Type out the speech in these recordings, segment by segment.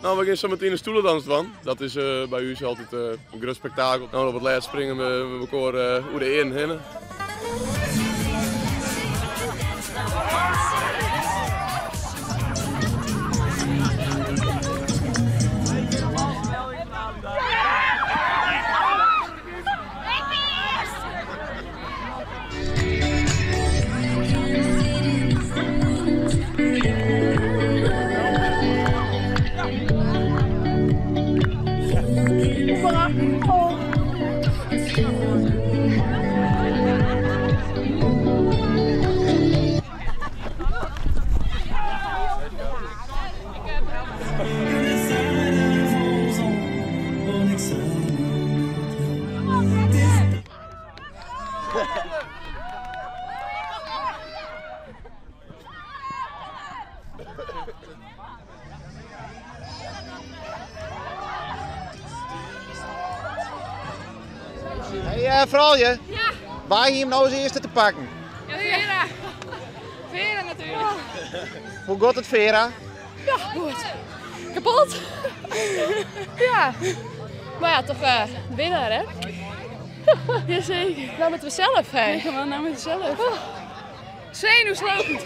Nou, we gean sa metien de stoelendans dwaan. Dat is by ús altyd in grut spektakel. Nou, op it lêst springe we mekoar oer de earen hinne. Hey eh, froulju, Ja. wa hie him no as earste te pakken? Ja, Vera. Vera natuerlik. Hoe giet it Vera? Ja, goed. Kapot. ja. Mar ja, toch eh, de winnaar, hè? Jazeker. Nou moeten we zelf, hè? Ja, nou moeten we zelf. Oh. Zenuwslopend.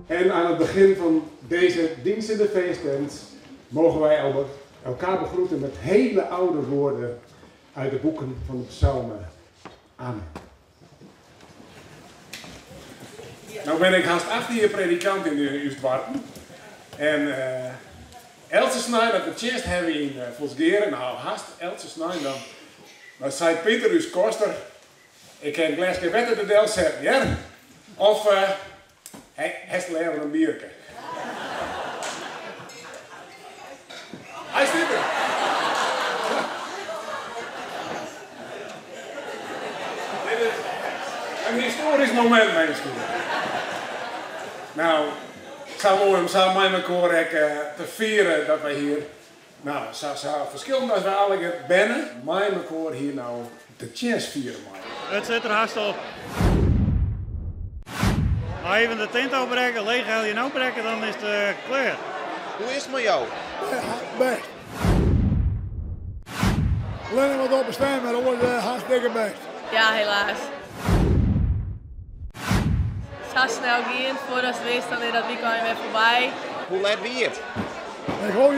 En aan het begin van deze dienst in de feesttent mogen wij elkaar begroeten met hele oude woorden uit de boeken van de psalmen. Amen. Nou ben ik hast 18 jaar predikant in ús doarpen. En uh, elke snein dat we tsjinst hawwe yn uh, Folsgeare, nou hast elke snein dan, dan sei Pieter, ús koster, ik kin in gleske wetter der delsetten, hear. Of uh, hast leaver in bierke. Hy stiet der. Dit is in histoarysk momint, minsken. Nou, sa moai om sa mei mekoar ek te fieren dat wy hjir, nou, sa, sa ferskillend as wy allegear binne, mei mekoar hjir no de tsjinst fiere meie. It sit der hast op. Mar even de tint ôfbrekke, leechhelje en ôfbrekke, dan is it klear. Hoe is it mei jo? Bêst. Allinnich wat op 'e stem, mar oars hartstikke bêst. Ja, helaas. Sa snel gien, foardatst wist, dan is dat wykein wer foarby. Hoe let wie it? Ik hoop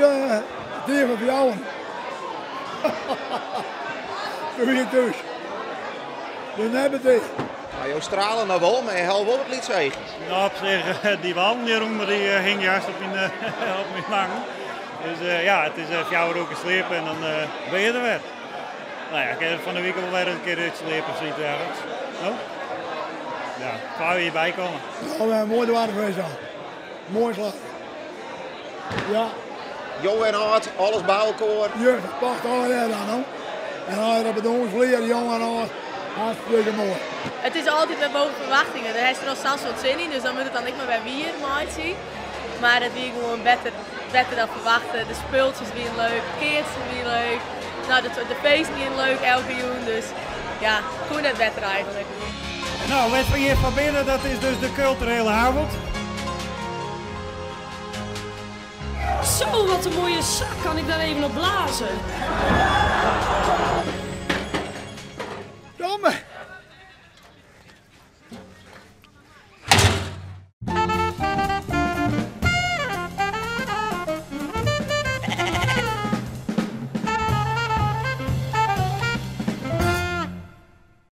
tige foar fjouweren. Toen wie ik thús. Dus net betiid. Maar jo strale noch wol, mar je hawwe wol wat lytse eachjes. Nou, op sich, dy wallen hjirûnder dy hingje hast op myn, op myn wangen. Dus ja, it is 4 oerkes sliepe en dan binne je der wer. Nou ja, ik kin fan de wike wol wer in kear útsliepe of sayts dergelijks. No? Ja, gau hjir bykomme. Nou, moai doarpfeest dan. Moai slagge. Ja. Jong en âld, alles by elkoar. Ja, dat past allegear dan, no. En allegear op 'e dûnsflier, jong en âld, hartstikke moai. It is altyd wer boven ferwachtingen. Dêr hast der al sa'n soad sin yn, dus dan moat it dan ek mar wer wier meitsje. Mar it wie gewoan better, better dan ferwachte. De spultsjes wienen leuk, keatsen wie leuk. Nou, de, de feesten wienen leuk elke jûn, dus ja, koe net better eigentlik. Nou, wat we hjir foar binne, dat is dus de kulturele avond. Zo, wat een mooie zak. Kan ik daar even op blazen?